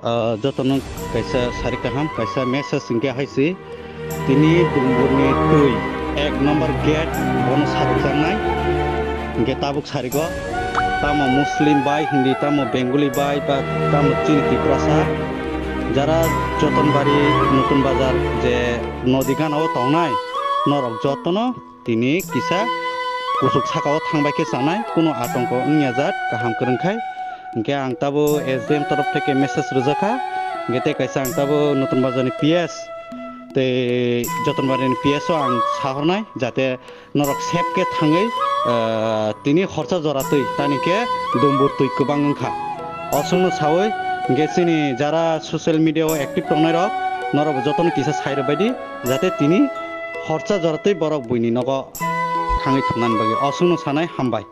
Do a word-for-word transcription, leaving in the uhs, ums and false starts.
Ah, jotono kaisa sari kaham, kaisa message hwnkhe hai se, tini Dumburni twi ek number gate bono sarukjaknai. Hwnkhe tabuk sarigo, tamo Muslim bai, Hindi, tamo Bengali bai, ba tamo chini Tiprasa, jara Jotonbari, Nutun Bazar je nodi gana o tongnai, norok jotono tini kisa kusuk saka o thangbai khe chanai, kuno atongko wngya jat kaham kwrwng khai. Hwnkhe ang tabo S D M torof theke message rwjakha, hwnkhe tei kaisa ang tabo Nutun Bazarni P S tei Jotonbari ni P S o ang sahornai, jate norok safe khe thangwi, ah, tini horsa jora twi, tani khe Dumbur twi kwbang wngkha. Osongno sawi, hwnkhe chini jara social media o active tongnai rok, norok jotono kisa sai rwbaidi, jate tini horsa jora twi borok buini nogo thangwi thumnani bagwi. Osongno sanai, hambai.